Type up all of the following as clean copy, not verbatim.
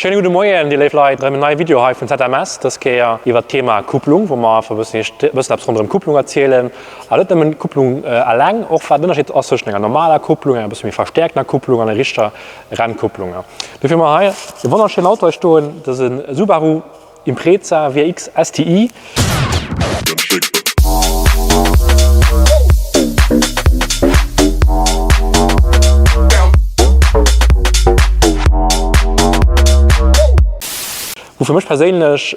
Schéine gudde Moien, dir léif Leit, erëm en neie Video hei vun ZMS, dës Kéier iwwert d'Thema Kupplung, wou mer einfach e bëssen iech e bëssen eppes ronderëm Kupplung erzielen. Awer net nëmmen Kupplung eleng, och wat den Ënnerscheed ass tëschent enger normaler Kupplung, enger e bësse méi verstäerkter Kupplung an enger richteger Rennkupplung. Dofir hu mer hei e wonnerschéinen Auto hei stoen, dëse Subaru Impreza WRX STI. Wou fir mech perséinlech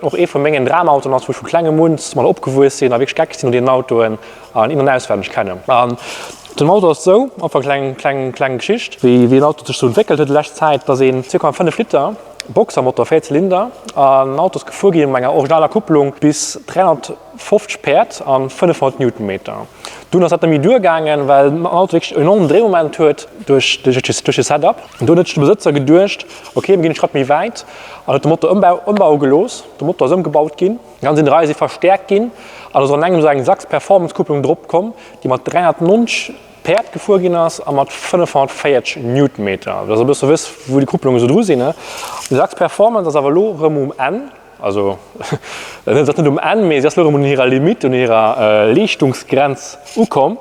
och ee vu mengen Dramautoen ass, wou ech vu klengem un mat opgewuess sinn a wierklech geckeg sinn no deenen Autoen an in an auswenneg kennen. An den Auto ass esou, einfach kleng kleng kleng Geschicht, wéi wéi den Auto sech sou entwéckelt huet déi lescht Zäit, dass een 2,5 Liter Boxermotor, 4 Zylinder, an Auto ass gefuer ginn mat enger originaler Kupplung bis 350 Päerd an 500 Newtonmeter. Dunn ass dat net méi duergaangen, well den Auto wierklech enormen Dréimoment huet duerch duerch de Setup. An dunn huet sech de Besëtzer geduecht, ok mir ginn e Schratt méi wäit an huet de Motor ëmbau ëmbaue gelooss. De Motor ass ëmgebaut ginn, déi ganz Innereie si verstäerkt ginn an ass an engem esou eng Sachs Performance Kupplung drop komm, déi mat 390 Päerd gefuer ginn ass a mat 540 Newtonmeter. Dass e bësse wësst, wou déi Kupplunge sou dru sinn. Déi Sachs Performance ass awer elo erëm um Enn, also se ass net um Enn, mee si ass elo erëm un hirer Limite, un hirer Leeschtungsgrenz ukomm.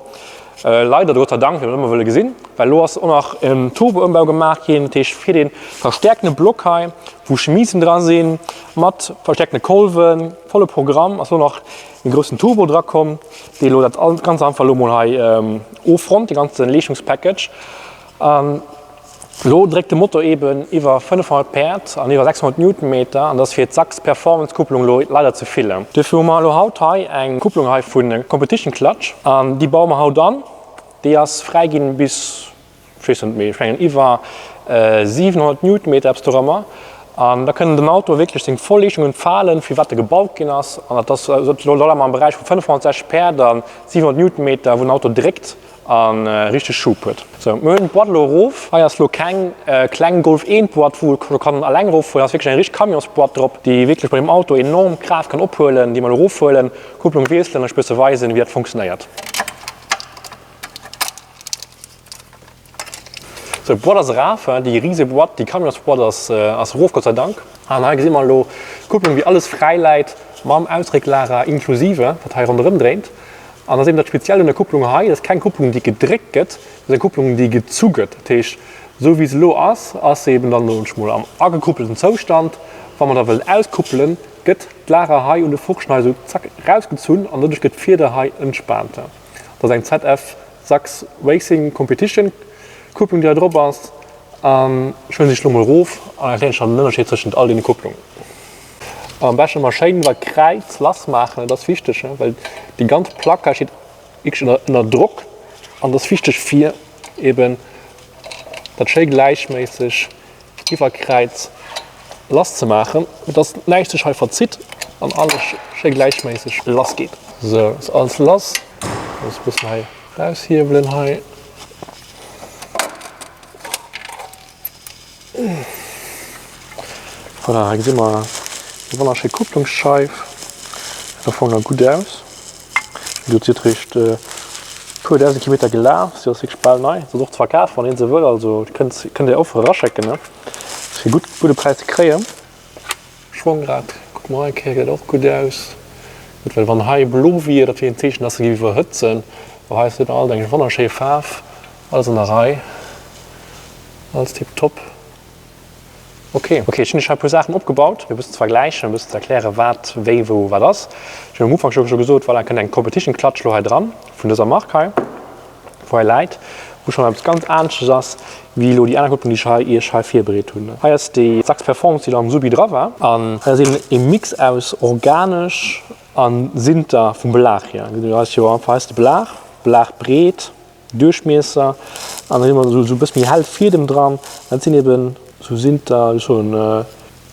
Leider oder Gott sei Dank, wéi mer et ëmmer wëlle gesinn, well elo ass och nach en Turboëmbau gemaach ginn, dat heescht fir dee verstäerktene Block hei, wou Chemisen dra sinn, mat verstäerktene Kolwen, volle Programm, ass elo nach e groussen Turbo dra komm, dee elo dat ganz einfach elo mol hei ofronnt, de ganze Leeschtungspackage. An elo dréckt de Motor eben iwwer 500 Päerd an iwwer 600 Newtonmeter an dat ass fir d'Sachs Performance Kupplung elo leider ze vill. Duerfir hu mer elo haut hei eng Kupplung hei vu Competition Clutch an déi baue mer haut an. Déi ass fräi ginn bis ech weess net méi, ech mengen iwwer 700 Newtonmeter, eppes dorëmmer, an da kënn den Auto wierklech seng voll Leeschtung entfalen, fir wat e gebaut ginn ass. An dat ass elo da am Beräich vu 560 Päerd a 700 Newtonmeter, wou den Auto dréckt a richteg Schub huet. Sou, mir huelen d'Boîte elo erof. Hei ass elo keng kleng Golf 1 Boîte, wou e kann eleng eroffueren. Hei ass wierklech eng richteg Camionsboîte drop, déi wierklech bei dem Auto enorm Kraaft kann ophuelen, déi mer elo erofhuelen, Kupplung wiesselen an ech bësse weisen, wéi dat funktionéiert. Sou, d'Boîte ass eraf, déi rise Boîte, déi Camionsboîte ass ass erof, Gott sei Dank. An hei gesi mer elo d'Kupplung, wéi alles fräi läit, mam Ausrécklager inklusive, wat hei ronderëm dréint. An dat ass eben dat Speziellt un der Kupplung hei, dat ass keng Kupplung, déi gedréckt gëtt, dat ass eng Kupplung, déi gezu gëtt. Dat heescht, esou wéi se elo ass, ass se eben dann elo mol am agekuppelten Zoustand. Wa mer da wëllen auskuppelen, gëtt d'Lager hei un de Furchen hei esou zack erausgezunn an doduerch gëtt d'Fieder hei entspaant. Dat ass eng ZF Sachs Racing Competition Kupplung déi hei drop ass an ech huelen se elo mol erof an erklären iech dann den Ënnerscheed tëschent all deene Kupplungen. Am beschten ëmmer schéin iwwer Kräiz lass maachen, dat ass wichteg, well déi ganz Plack hei steet wierklech ënner ënner Drock an dat ass wichteg fir eben dat schéi gläichméisseg iwwer Kräiz lass ze maachen, dass näischt sech hei verzitt an alles schéi gläichméisseg lass geet. Sou, ass alles lass. Alles e bëssen hei raushiewelen hei. Voilà, hei gesi mer déi wonnerschéi Kupplungsscheif. Gesäit am Fong nach gutt aus. Wéi gesot, si huet réischt e puer 1.000 Kilometer gelaf. Si ass wierklech bal nei. Se ass och ze verkafen, wann ee se wëll. Also kënnt kënnt Dir Offere eraschécken, ne? Ass fir gutt gudde Präis ze kréien. Schwongrad kucke mer och eng Kéier, gesäit och gutt aus. Gutt, well wann hei blo wier, dat wier en Zeechen, dass se géif iwwerhëtzen. Awer hei ass et alt eng wonnerschéi Faarf. Alles an der Rei. Alles tiptop. Ok, ok, ech hunn iech hei e puer Saachen opgebaut, fir e bëssen ze vergläichen, e bëssen ze erklären, wat wéi wou wat ass. Ech hunn am Ufank scho gesot, voilà, kënnt eng Competition Clutch elo hei dran, vun dëser Mark hei, wou hei läit, wou schonn eppes ganz aneschters ass, wéi elo déi aner Kupplung, déi ech hei iech hei virbereet hunn. Hei ass déi Sachs Performance, déi elo am Subi dra war, an hei ass eben e Mix aus organesch a Sinter vum Belag hier. Hei ass jo einfach, hei ass de Belag, Belag breet, Duerchmiesser an da si mer esou e bësse méi hell Fiedem dran. Dat sinn eben esou Sinter, ech soen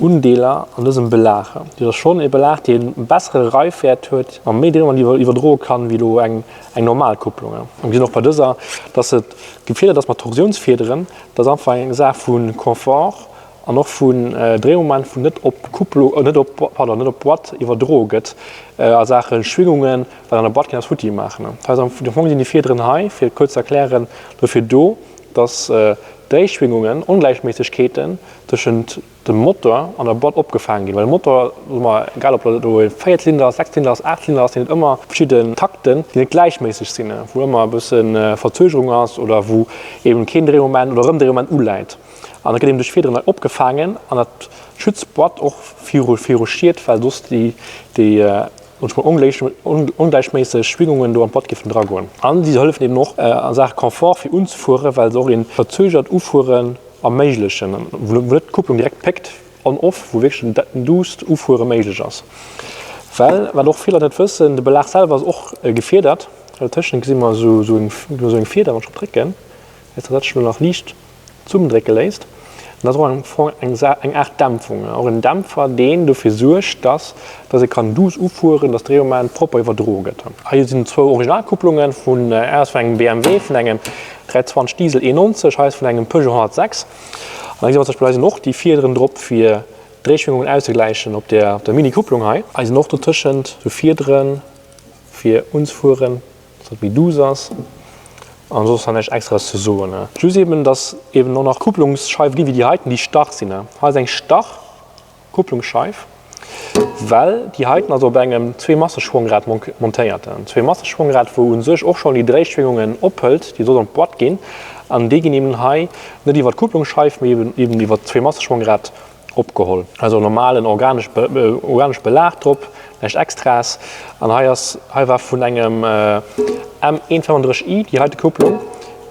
Undeeler an dësem Belag. Dat ass schonn e Belag, dee e bessere Reifwäert huet a méi Dréimoment iwwerdroe kann, wéi elo eng normal Kupplung. A mir gesinn och bei dëser, dass et gefiedert ass mat Torsiounsfiederen. Dat ass einfach eng Saach vu Confort an och vun Dréimoment, wou net op Kupplung, net op, pardon, net op Boîte iwwerdroe gëtt a Saache Schwingungen, Well an der Boîte kann een futti maachen. Dat heist, am Fong sinn déi Fiederen hei, fir et kuerz ze erklären, dofir do, dass Dréischwingungen, Ongläichméissegkeeten tëschent dem Motor an der Boîte opgefaange ginn. Well de Motor, soe mer, egal ob dat elo e Véierzylinder ass, Sechszylinder ass, Aachtzylinder ass, deen huet ëmmer verschidden Takten, déi net gläichméisseg sinn, wou ëmmer e bësse Verzögerung ass oder wou eben keen Dréimoment oder erëm Dréimoment uläit. An dat gëtt eben duerch d'Fiederen hei opgefaangen an dat schützt d'Boîte och viru viru Schied, well soss déi déi ongläichméisseg Schwingungen do an d'Boîte géifen dragoen. An si hëllefen eben och a Saache Confort fir unzefueren, well se och ee verzögert Ufueren erméiglechen, wou net d'Kupplung direkt péckt on-off, wou wierklech en duusst Ufuere méiglech ass. Well, wat och vill Leit net wëssen, de Belag selwer ass och gefiedert. Dotëschent gesi mer esou eng Fieder, wann ech drop drécken, Jetzt dat sech elo nach liicht zesummendrécke léisst. An dat ass och am Fong eng eng Aart Dämpfung, och en Dämpfer, deen dofir suergt, dass dass ee kann duuss ufueren, dass d'Dréimoment propper iwwerdroe gëtt. Hei sinn zwou Originalkupplunge vun, eng ass vun engem BMW, vun engem 320 Diesel E90, hei ass vun engem Peugeot 106. An da gesi mer zum Beispill, hei sinn och déi Fiederen drop, fir d'Dréischwingungen auszegläichen op der op der Mini-Kupplung hei. Hei sinn och dotëschent sou Fiedere fir unzefueren. Dass et méi douce ass an soss han näischt extraes ze soen. Just eben dass eben och nach Kupplungsscheiwen ginn wéi déi heiten déi starr sinn. Hei ass eng starr Kupplungsscheif well déi heiten ass op engem Zweemasseschwongrad montéiert. En Zweemasseschwongrad wou un sech och schonn déi Dréischwingungen ophëlt déi soss an d'Boîte ginn an déi ginn eben hei net iwwer d'Kupplungsscheif mee eben iwwer d'Zweemasseschwongrad Opgeholl. Also normalen organesch Belag drop, näischt extraes. An hei ass, hei war vun engem M135i déi heite Kupplung,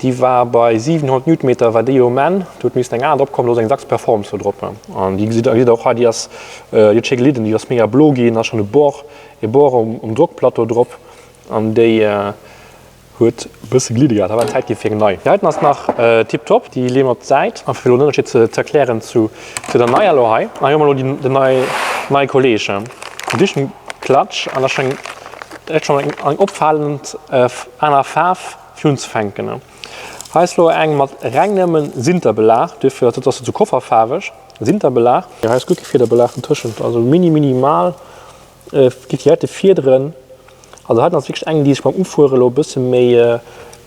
déi war bei 700 Newtonmeter war déi um Enn, do huet missen eng aner drop kommen, do ass eng Sachs Performance do drop. An déi gesitt der och hei, déi ass, déi huet schéi gelidden, déi ass mega blo ginn, ass schonn e Bor, e Bor um Drockplateau drop an déi. Huet e bësse glidde gehat, awer Zäit gi fir eng nei. Déi heiten ass nach tiptop, déi leeë mer op d'Säit. A fir elo den Ënnerscheed ze erklären zu der neier elo hei. Hei hu mer elo den neie Kolleeg, den Dichten Klatsch, an da schonn direkt schonn eng opfalend aner Faarf fir unzefänken. Hei ass elo eng mat reng nëmmen Sinterbelag, duerfir ass se sou kofferfaarweg, Sinterbelag. Hei ass guer kee Fiederbelag dotëschent, also mini minimal. Gitt déi heite Fiederen, also heiten ass wierklech eng déi sech beim Ufuere elo e bësse méi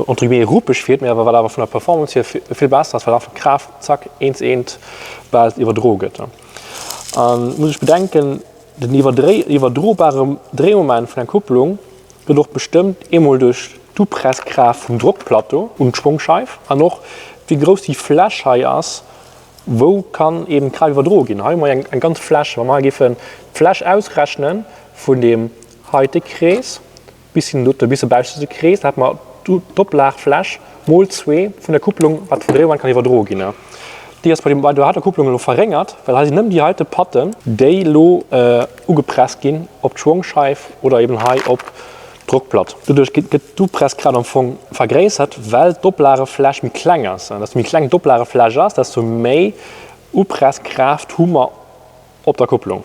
entre guillemets ruppeg fiert, mee awer wat awer vun der Performance hier vill besser ass, well einfach d'Kraaft zack eent zu eent bal iwwerdroe gëtt. An muss ech bedenken, den iwwerdrobare Dréimoment vun der Kupplung gëtt och bestëmmt eemol duerch d'Upresskraaft vum Drockplateau un d'Schwongscheif an och wéi grouss déi Fläch hei ass, Wou kann eben d'Kraaft iwwerdroe ginn? Hei hu mer eng ganz Fläch. Wa mer hei géifen d'Fläch ausrechne vun deem heite Krees bis hin dote, bis de bausseste Krees, da hätte mer d'Oplagfläch mol zwee vun der Kupplung, wat vun Dréiwand kann iwwerdroe ginn. Déi ass bei der heiter Kupplung elo verréngert, well hei sinn nëmmen déi heite Patten, déi elo ugepresst ginn op d'Schwongscheif oder eben hei op D'Drockplatt. Doduerch gëtt d'Upresskraaft am Fong vergréissert, well d'Oplagefläch méi kleng ass. An desto méi kleng d'Oplagefläch ass, desto méi Upresskraaft hu mer op der Kupplung.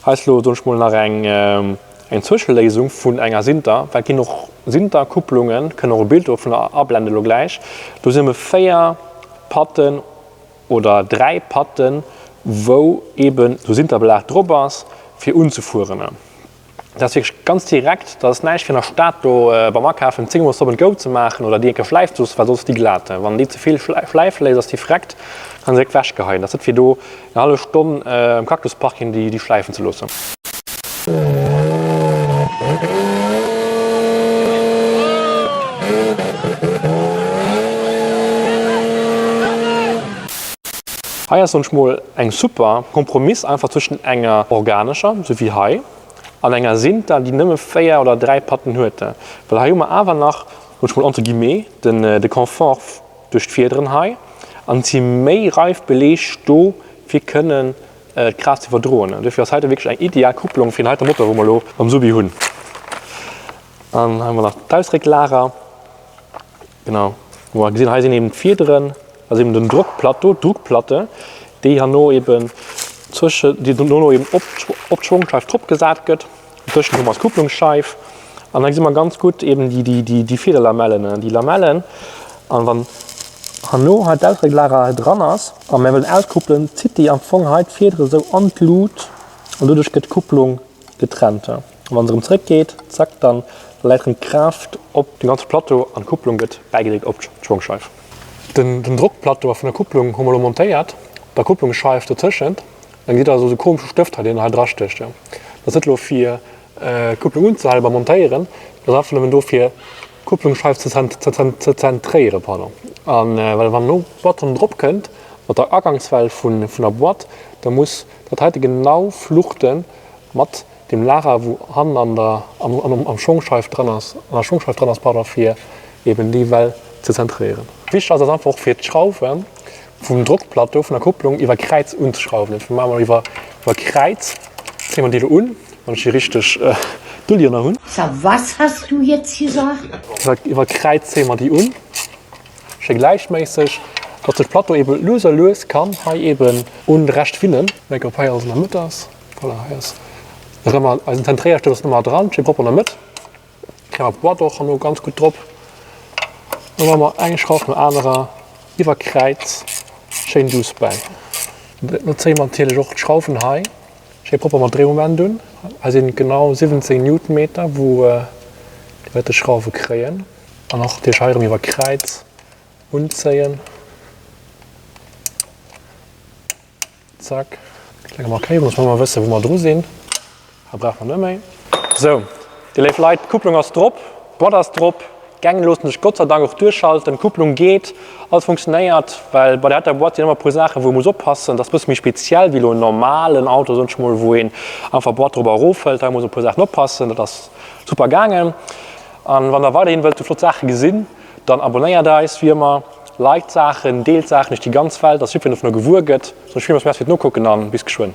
Hei ass elo, soen ech mol, nach eng eng Zwëscheléisung vun enger Sinter, well et ginn och Sinterkupplungen, kënne och e Bild dovun ablenden elo gläich, do sinn nëmme 4 Patten oder 3 Patten, wou eeben esou Sinterbelag drop ass, fir unzefueren. Dat ass wierklech ganz direkt, dat ass näischt fir an der Stad do beim Akafen 10 mol Stop and Go ze maachen oder déi eng Kéier schläifen ze loossen, well soss ass déi glat. Wann déi ze vill schläife léisst, ass déi vreckt, kann se direkt wechgeheien. Dat ass net fir do eng hallef Stonn um Cactus-Parking déi schläifen ze loossen. Hei ass soen ech mol eng super Kompromiss einfach zwëschen enger organescher, sou wéi hei, an enger Sinter déi nëmme 4 oder 3 Patten huet. Well hei hu mer awer nach, soen ech mol entre guillemets, den de Confort duerch d'Fiederen hei an et si méi Reifbeleeg do fir kënnen d'Kraaft ze iwwerdroen. Dofir ass heite wierklech eng ideal Kupplung fir den heite Motor wou mer elo am Subi hunn. An hei hu mer nach d'Ausrécklager. Genau, wou mer gesinn, hei sinn eben d'Fiederen, also eben den Drockplateau, d'Druckplatte, déi herno eben zwësche, déi dono eben op op d'Schwongscheif drop gesat gëtt. Dotëschent hu mer d'Kupplungsscheif an da gesi mer ganz gutt eben déi, déi, déi, déi Fiederlamellen, déi Lamellen. An wann herno hei d'Ausrécklager hei dran ass a mir wëllen auskuppelen, zitt déi am Fong hei d'Fiedere sou an d'Lut an doduerch gëtt d'Kupplung getrennt. An wann se erëm zréck geet, zack, dann läit erëm d'Kraaft op dem ganze Plateau an d'Kupplung gëtt bäigedréckt op d'Schwongscheif. Den Drockplateau vun der Kupplung hu mer elo montéiert, op der Kupplungsscheif dotëschent. Dann gesitt der esou e komesche Stëft hei, deen hei drastécht. Dat ass net elo fir d'Kupplung unzehale beim Montéieren, dat ass einfach nëmmen do fir d'Kupplungsscheif ze ze zentréieren. Pardon. An well wann elo d'Boîte dann drop kënnt mat der Agangswell vun der Boîte, da muss dat heite genau fluchten mat deem Lager wou hannen an der am Schwongscheif dran ass, an der Schwongscheif dran ass, pardon, fir eben déi Well ze zentréieren. Wichteg ass ass einfach och fir d'Schrauwe vum Drockplateau vun der Kupplung iwwer Kräiz unzeschrauwen. Dofir maache mer iwwer iwwer Kräiz zéie mer déi elo un, wann ech déi richteg Dulli ënner hunn. So, was hast du jetzt gesagt? Iwwer Kräiz zéie mer déi un, schéi gläichméisseg, datt sech d'Plateau eben lues a lues kann hei eben un de Rescht winnen. Mierke ob hei alles an der Mëtt ass. Voilà, hei ass erëm eisen Zentréierstëft ass nëmmer dran, schéi propper an der Mëtt. Kréie mer d'Boîte och herno ganz gutt drop. Da maache mer eng Schrauf no anerer iwwer Kräiz schéin duuss bäi. Lo zéie mer natierlech och d'Schraufen hei schéi propper mat Dréimoment un. Hei sinn genau 17 Newtonmeter wou déi heite Schrauwe kréien. An och natierlech hei erëm iwwer Kräiz unzéien. Zack, klenge Markéierung, dass mer ëmmer wëssen, wou mer dru sinn. Hei brauche mer net méi. Sou, dir léif Leit, d'Kupplung ass drop, d'Boîte ass drop, d'Gäng loosse sech Gott sei Dank och duerchschalten, d'Kupplung geet, alles funktionéiert, well bei der heiter Boîte sinn ëmmer e puer Saachen, wou ee muss oppassen. Dat ass e bësse méi speziell wéi elo en normalen Auto, soen ech mol, wou een einfach d'Boîte drop a erof hëlt. Hei muss een e puer Saachen oppassen. Dat ass super gaangen. An wann der weiderhin wëllt sou flott Saache gesinn, Dann abonnéiert eis wéi ëmmer, liked Saachen, deelt Saachen duerch déi ganz Welt, dass jiddwereen dovunner gewuer gëtt. Soen ech villmools Merci fir d'Nokucken an bis geschwënn.